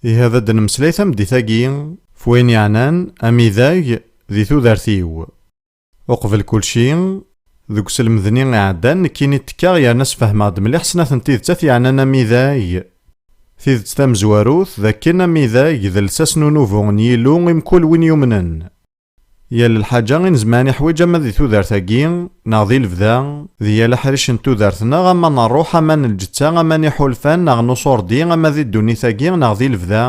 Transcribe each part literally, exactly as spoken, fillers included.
Ihi ad d-nemmeslay tameddit-agi f wayen yeɛnan amidag di tudert-iw. Uqbel kulci, deg uselmed-nni iɛeddan nekkini ttekkaɣ yerna sfehmeɣ-d mliḥ snat n tidet at yeɛnan amidag. Tidet tamezwarut d akken amidag d lsas n unubu n Yillu i mkul win yumnen. Yal lḥaǧa i nezmer ad niḥwiǧ ama di tudert-agi neɣ di lebda, di yal aḥric n tudert-nneɣ, ama n ṛṛuḥ, ama n lǧetta, ama n iḥulfan neɣ n uṣurdi, ama di ddunit-agi neɣ di lebda,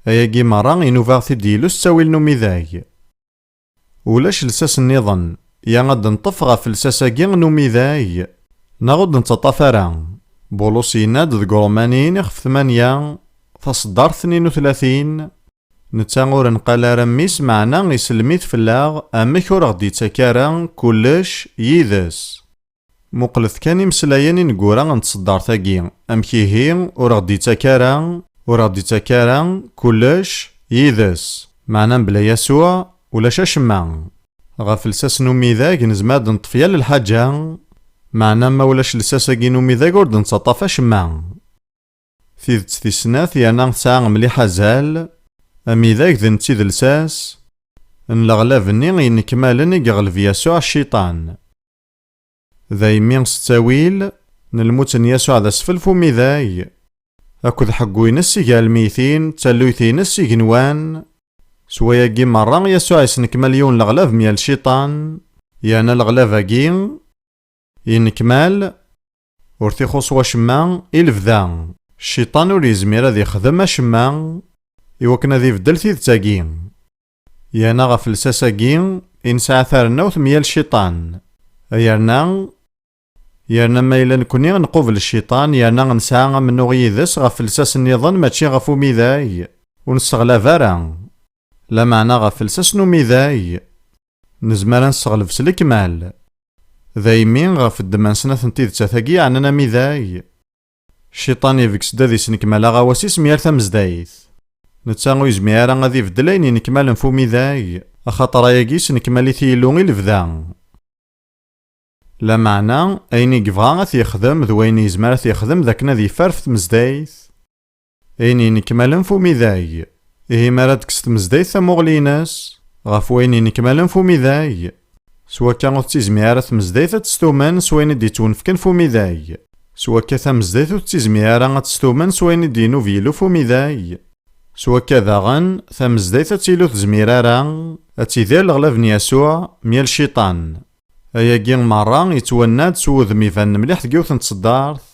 ayagi merra inuba ɣ-t-id-yellu s ttawil n umidag. Ulac lsas nniḍen, ya ad d-neṭṭef ɣef lsas-agi n umidag, neɣ ur d-nettaṭṭaf ara. Bulus yenna-d deg Ṛumaniyen ixef tmanya, taṣeddart tnin u tlatin, netta ur nqal ara mmi-s, meɛna isellem-it fell-aɣ, amek ur ɣ-d-ittak ara kullec yid-s. Muqlet kan imeslayen ineggura n tṣeddart-agi, amek ihi ur ɣ-d-ittak ara, ur ɣ-d-ittak ara kullec yid-s, meɛna mebla Yasuɛ ulac acemma. Ɣef lsas n umidag nezmer ad neṭṭef yal lḥaǧa, meɛna ma ulac lsas-agi n umidag ur d-nettaṭṭaf acemma. Tidet tis snat yerna tesɛa mliḥ azal, amidag d netta i d lsas n leɣlab-nni yenekmalen i yeɣleb Yasuɛ Cciṭan. Daymi s ttawil n lmut n Yasuɛ d asfel f umidag, akked ḥeggu-ines i gar lmeytin d talluyt-ines s igenwan, s wayagi merra Yasuɛ yesnekmal yiwen leɣlab myal Cciṭan, yerna leɣlab-agi yenekmal, ur t-ixuṣṣ wacemma i lebda. Cciṭan ur yezmir ad ixdem acemma i wakken ad ibeddel tidet-agi. Yerna ɣef lsas-agi i nesɛa tarennawt myal Cciṭan. Yerna, yerna ma yella nekni nqubel Cciṭan, yerna nesɛa amennuɣ yid-s ɣef lsas nniḍen mačči ɣef umidag, ur nesseɣlab ara. Lameɛna ɣef lsas n umidag nezmer ad nesseɣleb s lekmal. Daymi ɣef ddemma n snat n tidet-agi yeɛnan amidag, Cciṭan ibges-d ad isnekmal aɣawas-is myal tamezdayt. Netta ur yezmir ara ad ibeddel ayen yenekmalen f umidag, axaṭer ayagi yesnekmal-it Yillu i lebda. Lameɛna, ayen i yebɣa ad t-yexdem d wayen yezmer ad t-yexdem d akken ad yeffer f tmezdayt. Ayen yenekmalen f umidag. Ihi mi ara d-tekkes tmezdayt tamuɣli-ines ɣef wayen yenekmalen f umidag, s wakka ur tettizmir ara tmezdayt ad testumen s wayen i d-yettwenfken f umidag. S wakka tamezdayt ur tettizmir ara ad testumen s wayen i d-yenub Yillu f umidag. S wakka daɣen, tamezdayt ad tili ur tezmir ara ad tidir leɣlab n Yasuɛ myal Cciṭan. Ayagi merra yettwanna-d s wudem ibanen mliḥ deg yiwet n tṣeddart,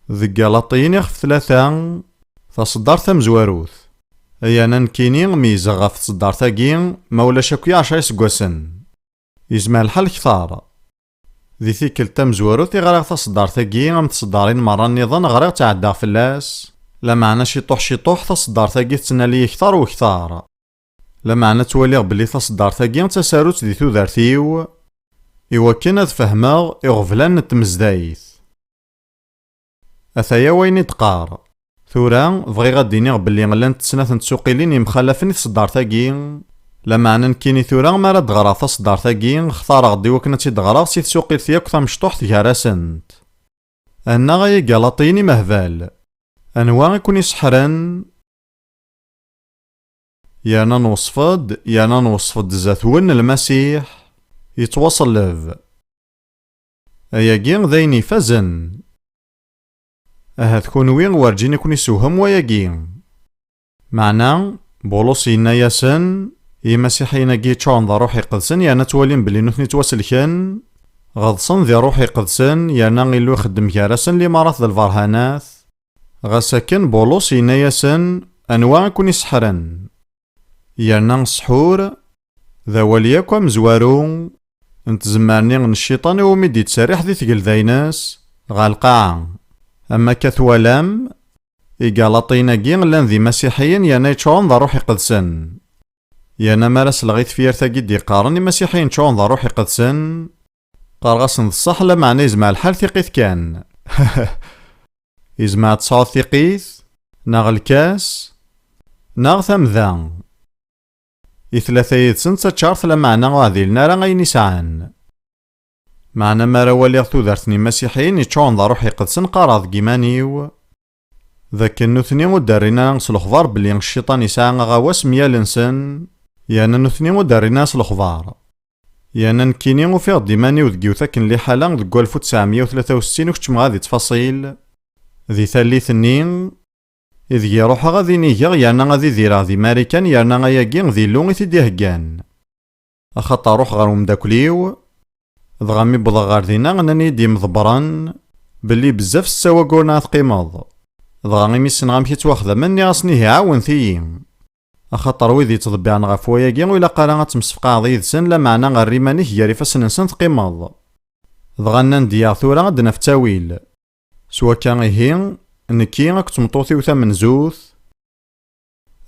deg Galaṭiyen ixef tlata, taṣeddart tamezwarut. Ay-ana nekkini meyyzeɣ ɣef tṣeddart-agi, ma ulac akk ɛecra iseggasen. Yezmer lḥal kter. Di tikkelt tamezwarut i ɣriɣ taṣeddart-agi, am tṣeddarin merra nniḍen ɣriɣ ttɛeddaɣ fell-as, lameɛna ciṭuḥ ciṭuḥ taṣeddart-agi tettnal-iyi kter u kter. Lameɛna ttwaliɣ belli taṣeddart-agi d tasarut di tudert-iw, iwakken ad fehmeɣ iɣeblan n tmezdayt. Ataya wayen i d-qqar. Tura, bɣiɣ ad d-iniɣ belli llant snat n tsuqilin yemxalafen i tṣeddart-agi, lameɛna nekkini tura mi ara d-ɣreɣ taṣeddart-agi, xtareɣ-d iwakken ad tt-id-ɣreɣ si tsuqilt yakk tamecṭuḥt gar-asent. Annaɣ ay Igalaṭiyen imehbal, anwa i ken-iseḥren? Yerna nweṣṣef-d, yerna nweṣṣef-d zdat-wen Lmasiḥ, yettwaṣelleb. Ayagi d ayen ifazen. Ahat kunwi werǧin i ken-isewhem wayagi. Meɛna, Bulus yenna-yasen, imasiḥiyen-agi yeččuren d Ṛṛuḥ Iqedsen yerna ttwalin belli nutni ttwaselken, ɣeḍsen di Ṛṛuḥ Iqedsen yerna Illu ixeddem gar-asen limaṛat d lbeṛhanat. Ɣas akken, Bulus yenna-yasen, anwa i ken-iseḥren? Yerna ssḥur d awal yakk amezwaru n tzemmar-nni n cciṭan iwumi d-yettserriḥ di tgelda-ines ɣer lqaɛa. Am akka twalam, Igalaṭiyen-agi llan d imasiḥiyen yerna yeččuren d Ṛṛuḥ Iqedsen. Yerna mi ara sleɣ i tefyirt-agi d-iqqaren imasiḥiyen ččuren d Ṛṛuḥ Iqedsen, qqareɣ-asen d ṣṣeḥ, lameɛna yezmer lḥal tiqit kan. Yezmer ad tesɛuḍ tiqit, neɣ lkas, neɣ tamda. I tlata yid-sen d taččart, lameɛna ur ɛdilen ara ayen i sɛan. Meɛna mi ara waliɣ tudert n imasiḥiyen yeččuren d Ṛṛuḥ Iqedsen, qqareɣ deg iman-iw, d akken nutni ur d-rrin ara s lexbar belli cciṭan yesɛa aɣawas myal-nsen, yerna nutni ur d-rrin ara s lexbar. Yerna nekkini ufiɣ-d iman-iw deg yiwet akken liḥala deg walef u tesɛemya u tlata u settin, ur keččmeɣ ara di ttfaṣil. Di tallit-nni, ideg i ruḥeɣ ad inigeɣ yerna ad idireɣ di Marikan, yerna ayagi d Illu i t-id-iheggan. Axaṭer ruḥeɣ ɣer umeddakel-iw, dɣa mi wwḍeɣ ɣer dinna, nnan-iyi-d yimḍebbren belli bezzaf s ttawagguren ad teqqimeḍ. Dɣa imi ssneɣ amek i ttwaxdamen, nniɣ-asen ihi ɛawnet-iyi. Axaṭer wid yettḍebbiren ɣef wayagi ur ilaq ara ad temsefqaɛeḍ yid-sen, lameɛna err iman-ik gar ifassen-nsen teqqimeḍ. Dɣa nnan-d yaɣ tura ad d-naf ttawil. S wakka ihi, nekki akked tmeṭṭut-iw tamenzut,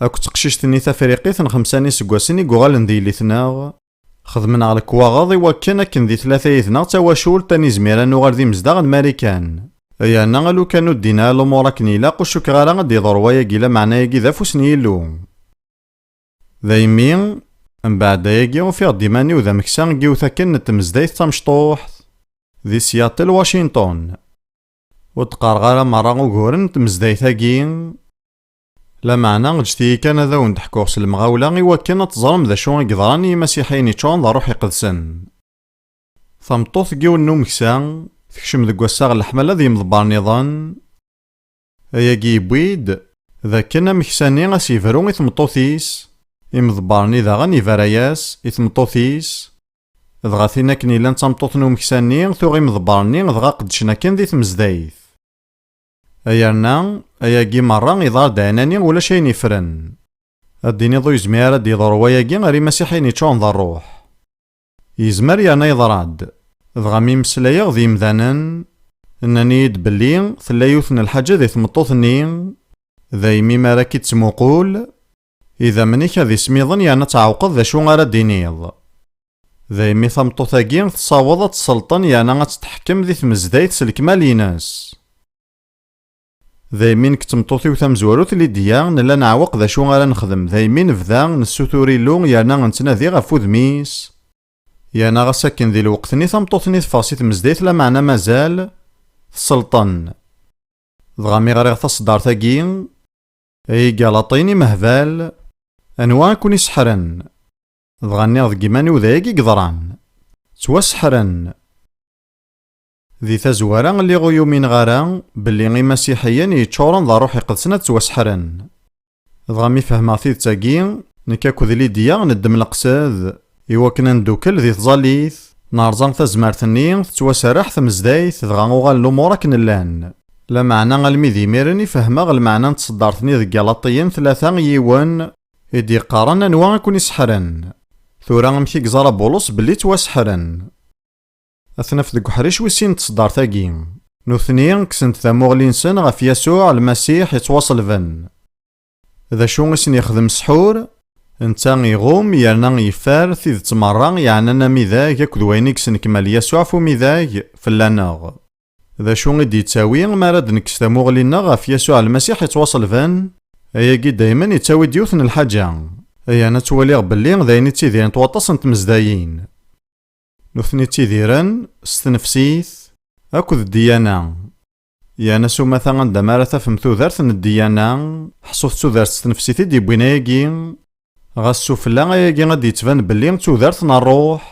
akked teqcict-nni tafriqit n xemsa n yiseggasen i yuɣalen d yelli-tneɣ, xedmen-aɣ lekwaɣeḍ i wakken akken di tlata yid-neɣ d tawacult ad nizmir ad nuɣal d imezdaɣ n Marikan. Yerna alukan ur ddin ara lumuṛ akken ilaq, ur cukkeɣ ara ad d-iḍer wayagi, lameɛna-agi d afus n Yillu. Daymi, mbeɛd ayagi ufiɣ-d iman-iw d ameksa n yiwet akken n tmezdayt tamecṭuḥt di Seattle, Washington. Ur d-qqareɣ ara merra uguren n tmezdayt-agi, lameɛna ǧǧet-iyi kan ad awen-d-ḥkuɣ s lemɣawla i wakken ad teẓrem d acu i yeḍran i yimasiḥiyen yeččuren d ṛṛuḥ iqedsen. Tameṭṭut n yiwen n umeksa tekcem deg wassaɣ n leḥmala d yimḍebbren-nniḍen. Ayagi yewwi-d d akken ameksa-nni ad s-yebru i tmeṭṭut-is, imḍebber-nni daɣen yebra-yas i tmeṭṭut-is, dɣa tin akken yellan d tameṭṭut n umeksa-nni tuɣ imḍebber-nni dɣa qeddcen akken di tmezdayt. Yerna ayagi merra iḍar-d ɛinani, ulac ayen yeffren. Ad d-tiniḍ ur yezmir ara ad d-yeḍru wayagi ar imasiḥiyen yeččuren d ṛṛuḥ. Yezmer yerna yeḍra-d. Dɣa mi mmeslayeɣ d yimdanen, nnan-iyi-d belli tella yiwet n lḥaǧa di tmeṭṭut-nni, daymi mi ara k-id-tmuqul, idammen-ik ad ismiḍen yerna ad tɛewqeḍ d acu ara d-tiniḍ. Daymi tameṭṭut-agi tessaweḍ ad tselṭen yerna ad tetḥekkem di tmezdayt s lekmal-ines. Daymi nekk d tmeṭṭut-iw tamezwarut Lidya nella neɛweq d acu ara nexdem, daymi nebda nessutur Illu yerna nettnadi ɣef wudem-is. Yerna ɣas akken di lweqt-nni tameṭṭut-nni teffeɣ si tmezdayt, lameɛna mazal tselṭen. Dɣa mi ɣriɣ taṣeddart-agi, ay Igalaṭiyen imehbal, anwa i ken-iseḥren? Dɣa nniɣ deg iman-iw d ayagi i yeḍran. Ttwaseḥren. Di tazwara, lliɣ ur yumineɣ ara belli imasiḥiyen yeččuren d ṛṛuḥ iqedsen ad ttwaseḥren. Dɣa mi fehmeɣ tidet-agi, nekk akked Lidya neddem leqsed i wakken ad neddukel di tẓallit, nerẓa tazmert-nni, tettwaserreḥ tmezdayt, dɣa uɣalen lumuṛ akken llan. Lameɛna almi d imiren i fehmeɣ lmeɛna n tṣeddart-nni deg Galaṭiyen tlata yiwen, i d-yeqqaren anwa i ken-iseḥren. Tura amek i yeẓra Bulus belli ttwaseḥren? Ad t-naf deg uḥric wis sin n tṣeddart-agi. Nutni kksen-d tamuɣli-nsen ɣef Yasuɛ Lmasiḥ yettwaṣelben. D acu i sen-yexdem ssḥur? Netta iɣum yerna yeffer tidet merra yeɛnan amidag akked wayen i yesnekmal Yasuɛ ɣef umidag fell-aneɣ. D acu i d-yettawi mi ara d-nekkes tamuɣli-nneɣ ɣef Yasuɛ Lmasiḥ yettwaṣelben? Ayagi daymen yettawi-d yiwet n lḥaǧa. Ayen ad twaliɣ belli d ayen i ttidirent waṭas n tmezdayin. Nutni ttidiren s tnefsit akked ddiyana. Yerna s umata anda mi ara tafem tudert n ddiyana, ḥṣut tudert s tnefsit i d-yewwin ayagi. Ɣas sufella ayagi ad d-yettban belli d tudert n ṛṛuḥ,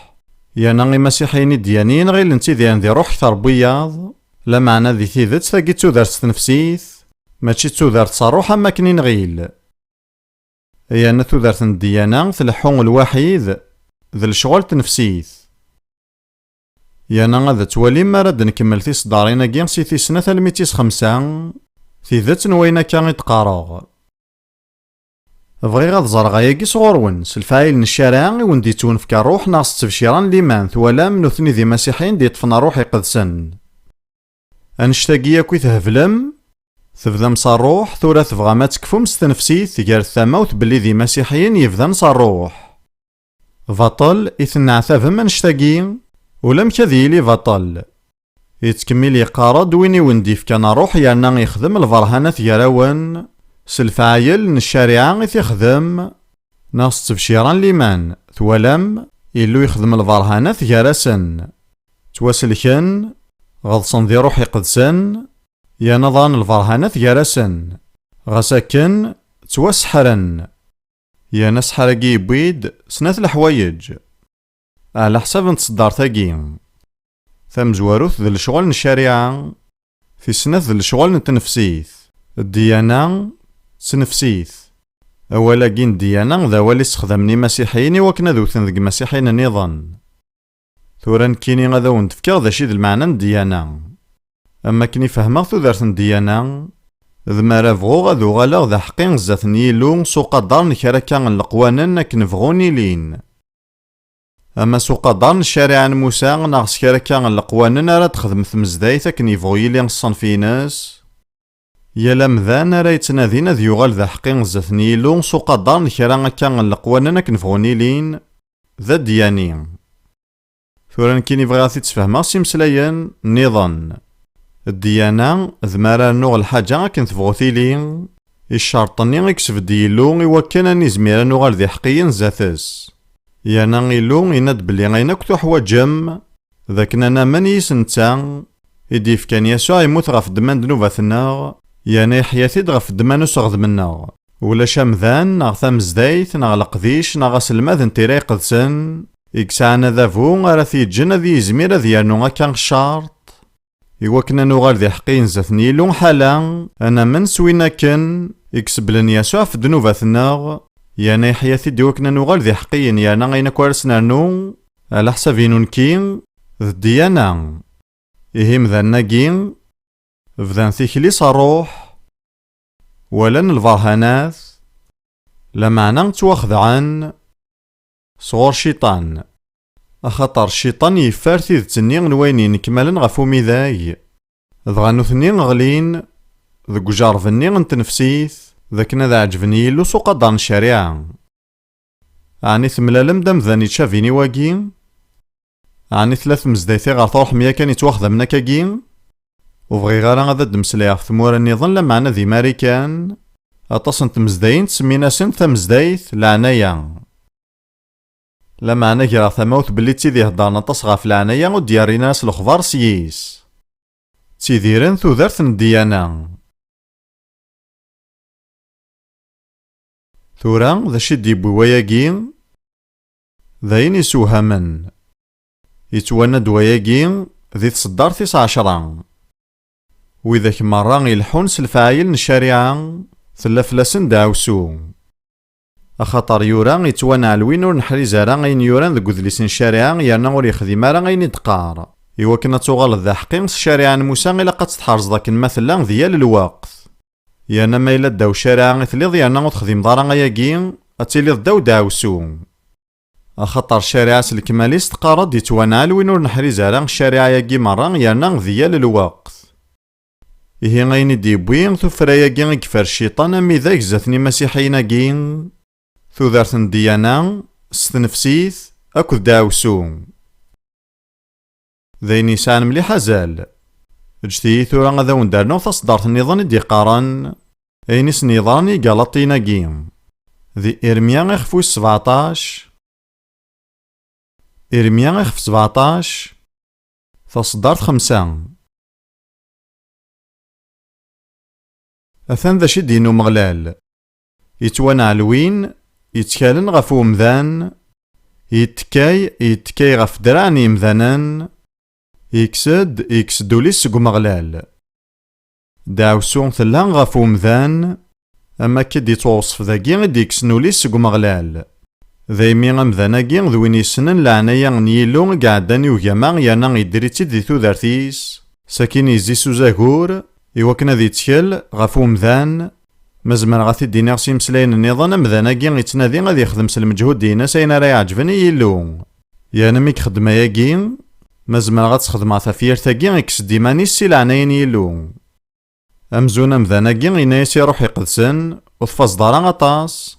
yerna imasiḥiyen idyaniyen ɣilen ttidiren di ṛṛuḥ kter n wiyaḍ, lameɛna di tidet tagi d tudert s tnefsit, mačči d tudert s ṛṛuḥ am wakken i nɣil. Yerna tudert n ddiyana tleḥḥu lwaḥid d lecɣal n tnefsit. Yerna ad twalim mi ara d-nkemmel tiseddarin-agi si tis snat almi d tis xemsa, tidet n wayen akka i d-qqareɣ. Bɣiɣ ad ẓreɣ ayagi sɣur-wen, s lefɛayel n ccariɛa i wen-d-yettwenefka ṛṛuḥ neɣ s ttebcira n liman, twalam, nutni d imasiḥiyen d-yeṭṭfen ṛṛuḥ iqedsen. Annect-agi akk i theblem, tebdam s ṛṛuḥ, tura tebɣam ad tekfum s tnefsit, gret tamawt belli d imasiḥiyen yebdan s ṛṛuḥ. Baṭel i tenneɛtabem annect-agi? Ulamek ad yili baṭel. Yettkemmil yeqqar-d win i wen-d-yefkan ṛṛuḥ yerna yexdem lberhanat gar-awen, s lefɛayel n ccariɛa i t-ixdem, neɣ s ttebcira n liman, twalam, Illu yexdem lberhanat gar-asen. Ttwaselken, ɣeḍsen di ṛṛuḥ iqedsen, yerna ḍan lberhanat gar-asen. Ɣas akken, ttwaseḥren. Yerna aseḥḥer-agi yewwi-d snat leḥwayeǧ, ɛla ḥsab n tṣeddart-agi. Tamezwarut d lecɣal n ccariɛa, tis snat d lecɣal n tnefsit. Ddiyana d tnefsit. Awal-agi n ddiyana d awal i ssexdamen imasiḥiyen i wakken ad wten deg imasiḥiyen nniḍen. Tura nekkini ad awen-d-fkeɣ d acu i d lmeɛna n ddiyana. Am wakken i fehmeɣ tudert n ddiyana, d mi ara bɣuɣ ad uɣaleɣ d aḥeqqi zdat n Yillu s uqadar n kra akka n leqwanen akken bɣun ilin. Ama s uqadar n ccariɛa n Musa neɣ s kra akka n leqwanen ara d-texdem tmezdayt akken yebɣu yili ṣṣenf-ines, yal amdan ara yettnadin ad yuɣal d aḥeqqi zdat n Yillu s uqadar n kra akka n leqwanen akken bɣun ilin, d adyani. Tura nekkini bɣiɣ ad t-id-sfehmeɣ s imeslayen nniḍen. Ddiyana, d mi ara rnuɣ lḥaǧa akken tebɣu tili, i ccerṭ-nni i yesbedd Yillu i wakken ad nizmir ad nuɣal d iḥeqqiyen zdat-s. Yerna Illu yenna-d belli ayen akk tuḥwaǧem, d akken ad namen yis netta, i d-yefkan Yasuɛ yemmut ɣef ddemma n ddnubat-nneɣ, yerna yeḥya-t-id ɣef ddemma n useɣdem-nneɣ. Ulac amdan, neɣ tamezdayt, neɣ leqdic, neɣ aselmad n tira iqedsen, i yesɛan adabu ara t-yeǧǧen ad yizmir ad yernu akka ccerṭ, i wakken ad nuɣal d iḥeqqiyen zdat n Yillu ḥala, ad namen s win akken, i isebblen Yasuɛ ɣef ddnubat-nneɣ, yerna yeḥya-t-id i wakken ad nuɣal d iḥeqqiyen yerna ayen akk ara s-nernu, ɛla ḥsab-inu nekki, d ddiyana. Ihi imdanen-agi, bdan tikli s ṛṛuḥ, walan lberhanat, lameɛna ttwaxedɛen sɣur Cciṭan. Axaṭer Cciṭan yeffer tidet-nni n wayen yennekmalen ɣef umidag, dɣa nutni ɣlin deg ujerreb-nni n tnefsit d akken ad ɛeǧben i Yillu s uqadar n ccariɛa. Ɛni temlalem-d amdan ittcabin i wagi? Ɛni tella tmezdayt i ɣer truḥem yakan yettwaxdamen akkagi? Ur bɣiɣ ara ad d-mmeslayeɣ ɣef tmura nniḍen, lameɛna di Marikan, aṭas n tmezdayin ttsemmin-asent tamezdayt leɛnaya. Lameɛna greɣ tamawt belli d tid iheddren aṭas ɣef leɛnaya ur d-yerrin ara s lexbar s yis. Ttidiren tudert n ddiyana. Tura, d acu i d-yewwi wayagi? D ayen isewhamen. Yettwanna-d wayagi di tseddart tis ɛecra. Widak merra ileḥḥun s lefɛayel n ccariɛa, tella fell-asen ddeɛwessu. Axaṭer yura, yettwanɛel win ur neḥriz ara ayen yuran deg udlis n ccariɛa, yerna ur yexdim ara ayen i d-qqar. Iwakken ad tuɣaleḍ d aḥeqqi s ccariɛa n Musa, ilaq ad tt-tḥerzeḍ akken ma tella di yal lweqt. Yerna ma yella ddaw ccariɛa i telliḍ yerna ur texdimeḍ ara ayagi, ad tiliḍ ddaw ddeɛwessu. Axaṭer ccariɛa s lekmal-is teqqar-d yettwanɛel win ur neḥriz ara ccariɛa-agi merra yerna di yal lweqt. Ihi ayen i d-yewwi tuffra-agi i yeffer Cciṭan amidag zdat n imasiḥiyen-agi, tudert n ddiyana, s tnefsit, akked ddeɛwessu. D ayen yesɛan mliḥ azal. Ǧǧet-iyi tura ad awen-d-rnuɣ taṣeddart nniḍen i d-yeqqaren ayen i sen-yeḍran i Igalaṭiyen-agi. Di Irmya ixef wis sebɛeṭṭac. Irmya ixef sebɛeṭṭac, taṣeddart xemsa. Atan d acu i d-yenna Umeɣlal. Yettwanɛel win yettkalen ɣef umdan, yettkay, yettkay ɣef draɛ n yemdanen, yekkes-d, yekkes-d ul-is seg Umeɣlal. Ddeɛwessu tella ɣef umdan, am akka i d-yettwawṣef dagi i d-yekksen ul-is seg Umeɣlal. Daymi amdan-agi d win yessnen leɛnaya n Yillu i iɛeddan i ugama yerna yedder-itt-id di tudert-is, sakin yezzi s uzagur, iwakken ad yettkel ɣef umdan. Ma zemreɣ ad t-id-iniɣ s imeslayen nniḍen, amdan-agi yettnadi ad yexdem s lmeǧhud-ines ayen ara iɛeǧben i Yillu. Yerna mi ixeddem ayagi, ma zemreɣ ad t-xedmeɣ tafyirt-agi, ikkes-d iman-is si leɛnaya n Yillu. Amzun amdan-agi yenna-yas i Ṛṛuḥ Iqedsen, ur tfazeḍ ara aṭas.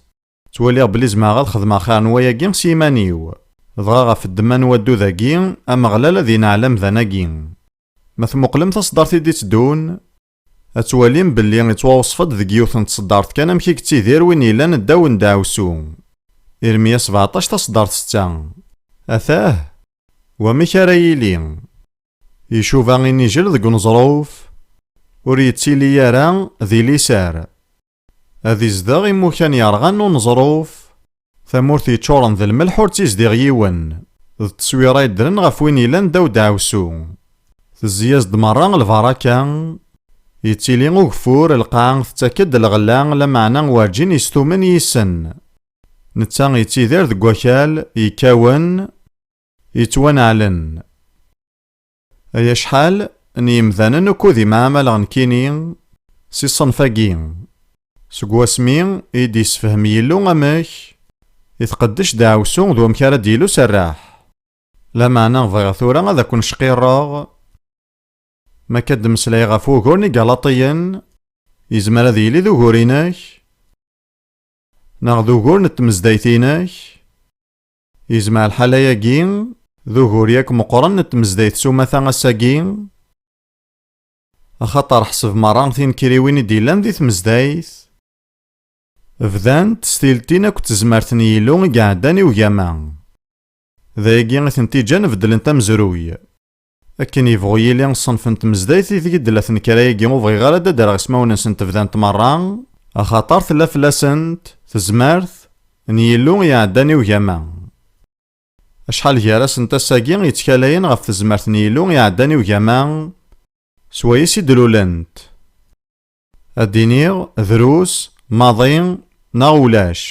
Ttwaliɣ belli zemreɣ ad xedmeɣ xir n wayagi s yiman-iw. Dɣa ɣef ddemma n waddud-agi, Ameɣlal ad ineɛl amdan-agi. Ma tmuqlem taṣeddart i d-itteddun, ad twalim belli ittwawṣef-d deg yiwet n tṣeddart kan amek i yettidir win yellan ddaw n ddeɛwessu. Irmya sebɛeṭṭac taṣeddart setta. Atah! Wamek ara yili? Icuba inijel deg uneẓruf, ur yettili ara di liser. Ad izdeɣ imukan yerɣan n uneẓruf, tamurt yeččuren d lmelḥ ur tt-izdiɣ yiwen, d tteswira yeddren ɣef win yellan ddaw deɛwessu. Tezzi-yas-d merra lbaraka, yettili ugeffur, lqaɛa tettak-d lɣella, lameɛna werǧin yestumen yis-sen. Netta yettidir deg wakal yekkawen, yettwaneɛlen. Ay acḥal n yemdanen ukud imɛamaleɣ nekkini si ṣṣenf-agi, seg wasmi i d-yessefhem Yillu amek i tqeddec deɛwessu d wamek ara d-yili userreḥ. Lameɛna bɣiɣ tura ad ken-cqirreɣ. Ma akka d-mmeslayeɣ ɣef wugur n Igalaṭiyen, yezmer ad yili d ugur-inek, neɣ d ugur n tmezdayt-inek. Yezmer lḥal ayagi d ugur yak meqqren n tmezdayt s umata ass-agi, axaṭer ḥseb merra tinekkriwin i d-yellan di tmezdayt bdant s tiltin akked tezmert n Yillu i iɛeddan i ugama. D ayagi i tent-iǧǧan beddlent amezruy. Akken yebɣu yili, ṣṣenf n tmezdayt ideg i d-tella tnekra-agi, ur bɣiɣ ara ad d-rreɣ ismawen-nsent, bdant merra, axaṭer tella fell-asent tezmert n Yillu iɛeddan i ugama. Acḥal gar-asent ass-agi yettkalayen ɣef tezmert n Yillu iɛeddan i ugama, swayes i d-lulent. Ad d-iniɣ drus, maḍi, neɣ ulac.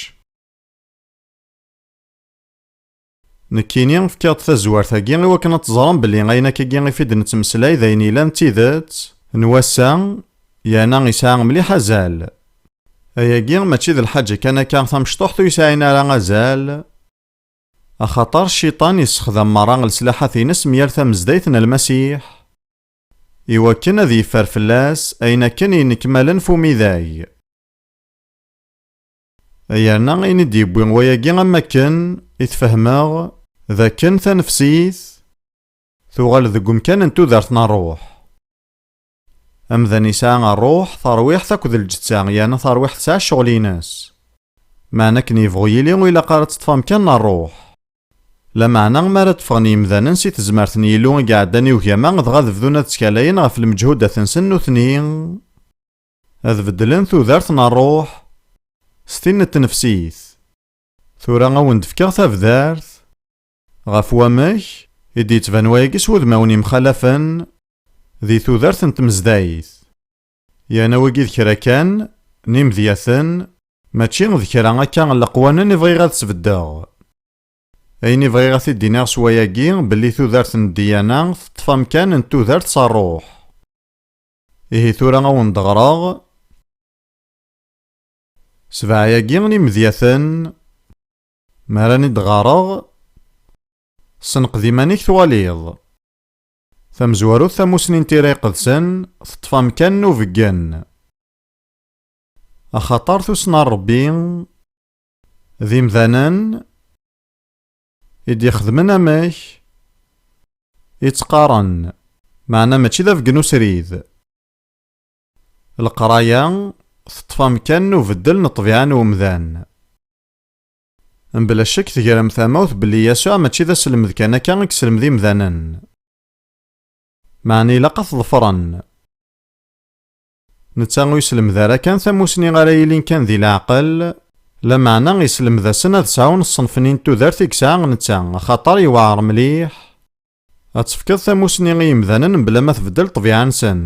Nekkini fkiɣ-d tazwart-agi i wakken ad teẓrem belli ayen akkagi ifi d-nettmeslay d ayen yellan d tidet n wass-a, yerna yesɛa mliḥ azal. Ayagi mačči d lḥaǧa kan akka tamecṭuḥt ur yesɛin ara azal, axaṭer cciṭan yessexdam merra leslaḥat-ines myal tamezdayt n Lmasiḥ, iwakken ad yeffer fell-as ayen akken yenekmalen f umidag. Yerna ayen i d-yewwi wayagi am wakken i t-fehmeɣ, d akken tanefsit tuɣal deg umkan n tudert n ṛṛuḥ. Amdan yesɛa ṛṛuḥ, tarwiḥt akked lǧetta, yerna tarwiḥt tesɛa ccɣel-ines. Meɛna akken yebɣu yili, ur ilaq ara ad teṭṭef amkan n ṛṛuḥ. Lameɛna mi ara d-ffɣen yemdanen si tezmert n Yillu i iɛeddan i ugama, dɣa ad bdun ad ttkalayen ɣef lmeǧhudat-nsen nutni, ad beddlen tudert n ṛṛuḥ s tin n tnefsit. Tura a wen-d-fkeɣ tabdart ɣef wamek i d-yettban wayagi s wudmawen yemxalafen di tudert n tmezdayt. Yerna wagi d kra kan n imedyaten, mačči d kra akka n leqwanen i bɣiɣ ad sbeddeɣ. Ayen i bɣiɣ ad t-id-iniɣ s wayagi, belli tudert n ddyana teṭṭef amkan n tudert s ṛṛuḥ. Ihi tura a wen-d-ɣreɣ sebɛa-agi n imedyaten. Mi ara n-id-ɣareɣ, senqed iman-ik twaliḍ. Tamezwarut, tamusni n Tira Iqedsen teṭṭef amkan n ubeggen. Axaṭer tussna n Ṛebbi d imdanen i d-ixedmen amek i tt-qqaren, meɛna mačči d abeggen usrid. Leqraya teṭṭef amkan n ubeddel n ṭṭbiɛa n umdan. Mebla ccek tegrem tamawt belli Yasuɛ mačči d aselmed kan akka i yesselmed imdanen. Meɛna ilaq ad t-ḍefren. Netta ur yesselmed ara kan tamusni ara yilin kan di leɛqel, lameɛna yesselmed-asen ad sɛun ṣṣenf-nni n tudert i yesɛa netta, axaṭer yewɛer mliḥ ad tefkeḍ tamusni i yemdanen mebla ma tbeddel ṭṭbiɛa-nsen.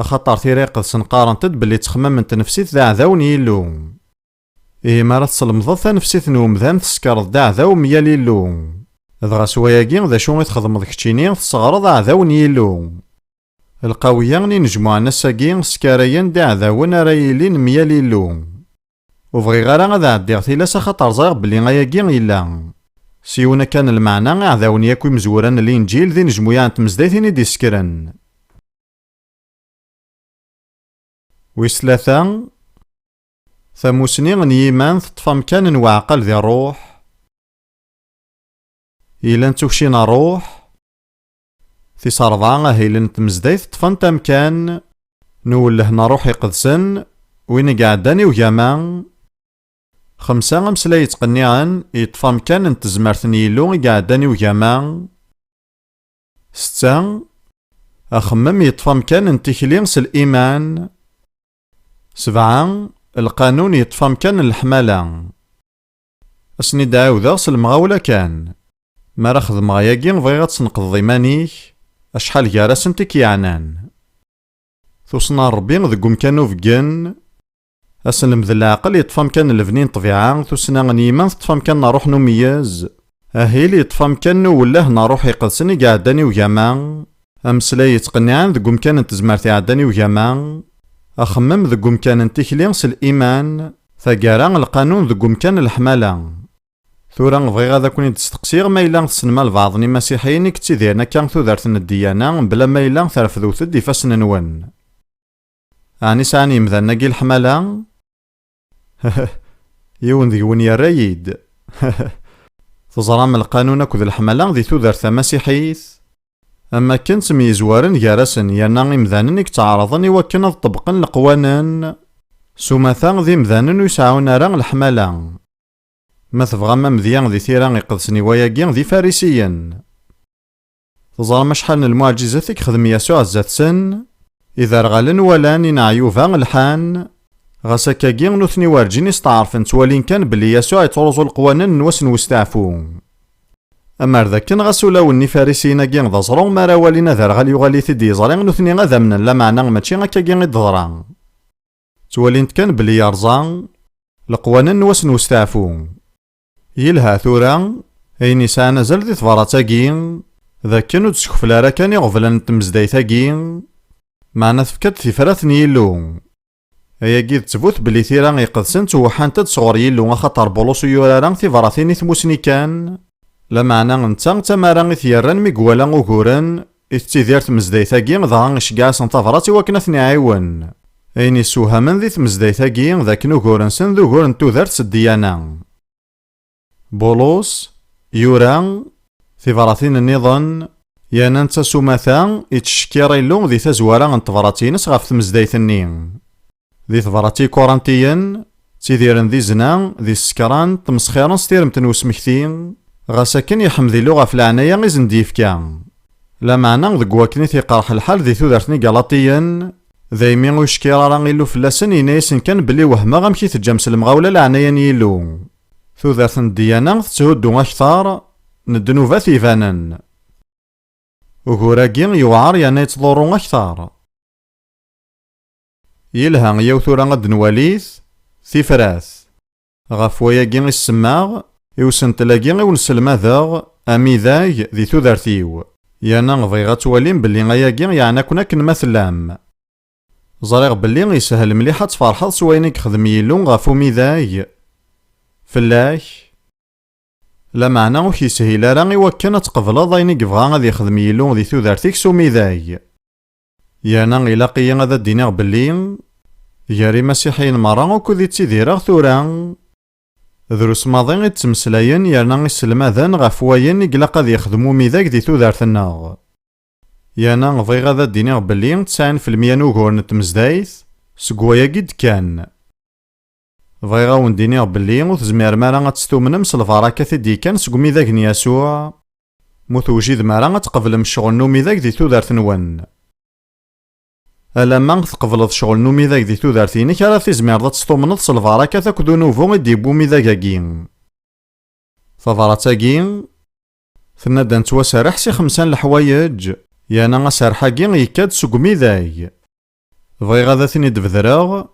Axaṭer Tira Iqedsen qqarent-d belli ttexmam n tnefsit d aɛdaw n Yillu. Ihi mi ara teslemdeḍ tanefsit n umdan, teskreḍ-d aɛdaw myal Illu. Dɣa s wayagi, d acu i txedmeḍ keččini? Tesseɣreḍ aɛdaw n Yillu. Lqawiya n inejmuɛen ass-agi skarayen-d iɛdawen ara yilin myal Illu. Ur bɣiɣ ara ad ɛeddiɣ tilas axaṭer ẓriɣ belli ayagi yella. S yiwen akka n lmeɛna, iɛdawen yakk imezwura n Linǧil d inejmuyaɛ n tmezdayt i d-isekkren. Wis tlata, tamusni n yiman teṭṭef amkan n uɛqel di ṛṛuḥ. Yellan d tukci n ṛṛuḥ. Tis ṛebɛa, ahil n tmezdayt ṭṭfent amkan n uwelleh n ṛṛuḥ iqedsen, win i iɛeddan i ugama. Xemsa, ameslay yettqenniɛen yeṭṭef amkan n tezmert n Yillu i iɛeddan i ugama. Setta, Axemmem yeṭṭef amkan n tikli s liman. Sebɛa, lqanun yeṭṭef amkan n leḥmala. Ad sen-id-ɛiwdeɣ s lemɣawla kan. Mi ara xedmeɣ ayagi, bɣiɣ ad tesneqdeḍ iman-ik, acḥal gar-asent i k-yeɛnan. Tussna n Ṛebbi deg umkan ubeggen. Aselmed n leɛqel yeṭṭef amkan n lebni n ṭṭbiɛa, tussna n yiman teṭṭef amkan n ṛṛuḥ n umeyyez, ahil yeṭṭef amkan n uwelleh n ṛṛuḥ iqedsen i iɛeddan i ugama, ameslay yettqenniɛen deg umkan n tezmert iɛeddan i ugama, axemmem deg umkan n tikli s liman, taggara lqanun deg umkan n leḥmala. Tura bɣiɣ ad ken-id-steqsiɣ ma yella tessnem albaɛḍ n imasiḥiyen i yettidiren akka tudert n ddiyana, mebla ma yella terfdewt-d ifassen-nwen. Ɛni sɛan yemdanen-agi leḥmala? Yiwen deg-wen yerra-yi-d. Teẓram lqanun akked leḥmala di tudert tamasiḥit? Am akken ttemyezwaren gar-asen, yerna imdanen i yettɛaraḍen i wakken ad ṭebbqen leqwanen, s umata d imdanen ur sɛun ara leḥmala. Ma tebɣam amedya di tira iqedsen i wayagi, d ifarisiyen. Teẓram acḥal n lmuɛǧizat i yexdem Yasuɛ zdat-sen? Iderɣalen walan, ineɛyuba lḥan. Ɣas akkagi, nutni werǧin i steɛṛfen, ttwalin kan belli Yasuɛ yettruẓu leqwanen n wass n westeɛfu. Amer d akken, ɣas ulawen n ifarisiyen-agi d aẓru, mi ara walin aderɣal yuɣal-it-id yeẓri, nutni ad amnen, lameɛna mačči akkagi i d-teḍra. Ttwalin-t kan belli yerẓa leqwanen n wass n westeɛfu. Yelha tura, ayen yesɛan azal di tebrat-agi, d akken ur d-teskefla ara kan iɣeblan n tmezdayt-agi, meɛna tefka-d tifrat n Yillu. Ayagi d ttbut belli tira iqedsen ttweḥḥant-d sɣur Yillu, axaṭer Bulus ur yura ara tibratin i tmusni kan, lameɛna netta d tamara i t-yerran mi iwala uguren i tettidir tmezdayt-agi, dɣa iceggeɛ-asen tabrat i wakken ad ten-iɛiwen. Ayen yessewhamen di tmezdayt-agi d akken ugur-nsen d ugur n tudert s ddiyana. Bulus, yura tibratin nniḍen, yerna netta s umata, yettcekkir Illu di tazwara n tebrat-ines ɣef tmezdayt-nni. Di tebrat i Ikurantiyen, ttidiren di zzna, di ssekran, ttmesxiren s tiremt n usmekti, ɣas akken yeḥmed Illu ɣef leɛnaya i sen-d-yefka. Lameɛna deg wakken i t-iqerḥ lḥal di tudert n Igalatiyen, daymi ur yeckir ara Illu fell-asen, yenna-yasen kan belli wehmeɣ amek i teǧǧam s lemɣawla leɛnaya n Yillu. Tudert n ddiyana tetthuddu akteṛ n ddnubat ibanen. Ugur-agi yewɛer yerna yettḍurru akteṛ. Yelha, yaw tura ad d-nwalit tifrat. Ɣef wayagi i s-semmaɣ i usentel-agi i wen-sselmadeɣ amidag di tudert-iw. Yerna bɣiɣ ad twalim belli ayagi yeɛna-ken akken ma tellam. Ẓriɣ belli yeshel mliḥ ad tferḥeḍ s wayen i yexdem Yillu ɣef umidag fell-ak. Lameɛna ur k-yeshil ara i wakken ad tqebleḍ ayen i yebɣa ad yexdem Yillu di tudert-ik s umidag. Yerna ilaq-iyi ad d-iniɣ belli gar imasiḥiyen merra ukud i ttidireɣ tura, drus maḍi i d-ttmeslayen yerna i sselmaden ɣef wayen i ilaq ad yexdem umidag di tudert-nneɣ. Yerna bɣiɣ ad d-iniɣ belli tesɛin f lemya n ugur n tmezdayt seg wayagi d-kkan. Bɣiɣ ad wen-d-iniɣ belli ur tezmirem ara ad testumnem s lbarakat i d-yekkan seg umidag n Yasuɛ, ma ur tewjidem ara ad tqeblem ccɣel n umidag di tudert-nwen. Alamma tqebleḍ ccɣel n umidag di tudert-inek ara tizmireḍ ad testumneḍ s lbarakat akked unubu i d-yewwi umidag-agi. Tabrat-agi tenna-d ad nettwaserreḥ si xemsa n leḥwayeǧ, yerna aserreḥ-agi yekka-d seg umidag. Bɣiɣ ad ten-id-bedreɣ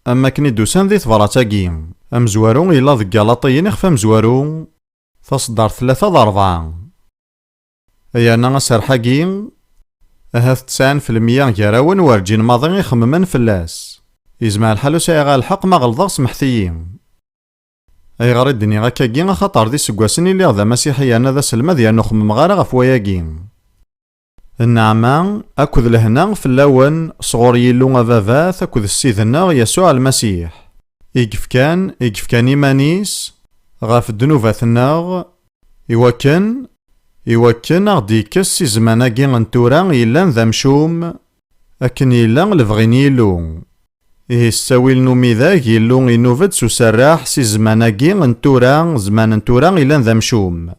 am wakken i d-usan di tebrat-agi. Amezwaru yella deg Galatiyen ixef amezwaru, taṣeddart tlata d ṛebɛa. Yerna aserreḥ-agi, ahat tesɛin f lemya gar-awen werǧin maḍi i xemmen fell-as. Yezmer lḥal ur sɛiɣ ara lḥeqq, ma ɣelḍeɣ, semḥet-iyi. Ayɣer i d-nniɣ akkagi? Axaṭer d iseggasen i lliɣ d amasiḥi yerna d aselmad yerna ur xemmemeɣ ara ɣef wayagi. Nneɛma akked lehna fell-awen sɣur Yillu Ababat akked Ssid-nneɣ Yasuɛ Lmasiḥ, i yefkan, i yefkan iman-is ɣef ddnubat-nneɣ, iwakken, iwakken a ɣ-d-yekkes si zzman-agi n tura yellan d amcum, akken yella lebɣi n Yillu. Ihi s ttawil n umidag, Yillu inub-d s userreḥ si zzman-agi n tura, zzman n tura yellan d amcum.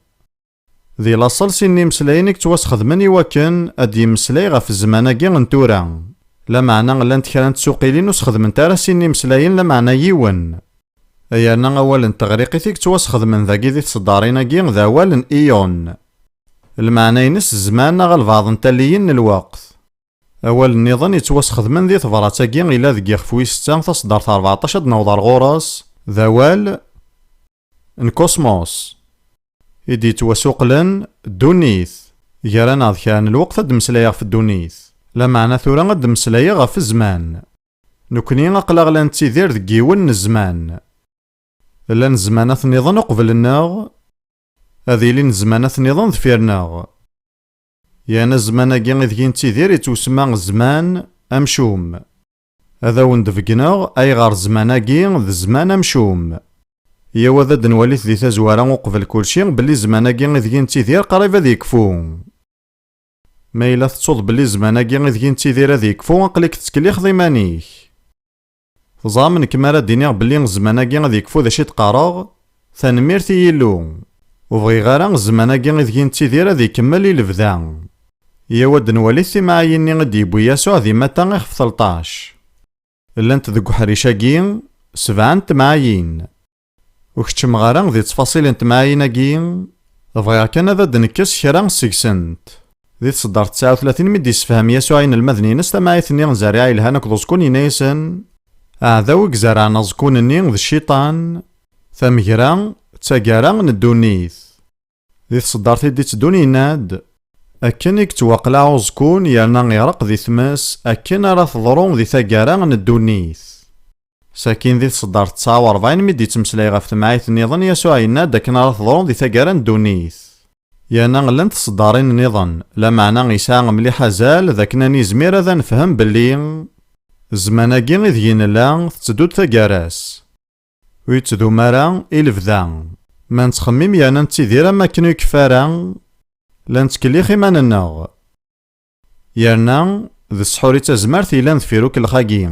Di laṣel, sin n yimeslayen i yettwasxedmen i wakken ad d-yemmeslay ɣef zzman-agi n tura. Lameɛna llant kra n tsuqilin ur sxedment ara sin n yimeslayen, lameɛna yiwen. Yerna awal n teɣriqit i yettwasxedmen dagi di tseddarin-agi d awal n ion. Lmeɛna-ines zzman neɣ albaɛḍ n talliyin n lweqt. Awal nniḍen yettwasxedmen di tebrat-agi ila deg yixef wis setta, taṣeddart rbeɛṭac, ad d-naweḍ ar ɣur-s, d awal n kosmos, i d-yettwasuqlen ddunit. Gar-aneɣ d kra n lweqt ad d-meslayeɣ ɣef ddunit, lameɛna tura ad d-meslayeɣ ɣef zzman. Nekkni aql-aɣ la nettidir deg yiwen n zzman. Llan zzmanat nniḍen uqbel-nneɣ, ad ilin zzmanat nniḍen deffir-nneɣ. Yerna zzman-agi ideg i nettidir yettwasemma zzman amcum. Ad awen-d-beggneɣ ayɣer zzman-agi d zzman amcum. Yyaw ad d-nwalit di tazwara uqbel kulci belli zzman-agi ideg i nettidir qrib ad yekfu. Ma yella tettuḍ belli zzman-agi ideg i nettidir ad yekfu, aql-ik tettkellixeḍ iman-ik. Teẓram, nekk mi ara d-iniɣ belli zzman-agi ad yekfu, d acu i d-qqareɣ? Tanemmirt i Yillu. Ur bɣiɣ ara zzman-agi ideg i nettidir ad ikemmel i lebda. Yyaw ad d-nwalit timɛayin-nni i d-yewwi Yasuɛ di Mata ixef telṭac. Llant deg uḥric-agi sebɛa n temɛayin. Ur keččmeɣ ara di ttfaṣil n temɛayin-agi, bɣiɣ kan ad d-nekkes kra seg-sent. Di tseddart tesɛa u tlatin, mi d-yessefham Yasuɛ inelmaden-ines tamɛayt-nni n zerriɛa yelhan akked uẓekkun, yenna-yasen: Aɛdaw i izerrɛen aẓekkun-nni d Cciṭan, tamegra d taggara n ddunit. Di tseddart i d-itteddun yenna-d: Akken i yettwaqlaɛ uẓekkun yerna ireqq di tmes, akken ara teḍru di taggara n ddunit. Sakin di tseddart tesɛa u rebɛin, mi d-yettmeslay ɣef temɛayt nniḍen, Yasuɛ yenna-d akken ara teḍru di taggara n ddunit. Yerna llant tseddarin nniḍen, lameɛna yesɛa mliḥ azal d akken ad nizmir ad nefhem belli zzman-agi ideg i nella tetteddu-d taggara-s. Ur yettdum ara i lebda. Ma nettxemmim yerna nettidir am wakken ur ikeffi ara, la nettkellix iman-nneɣ. Yerna d ssḥur i d tazmert yellan deffir ukellex-agi.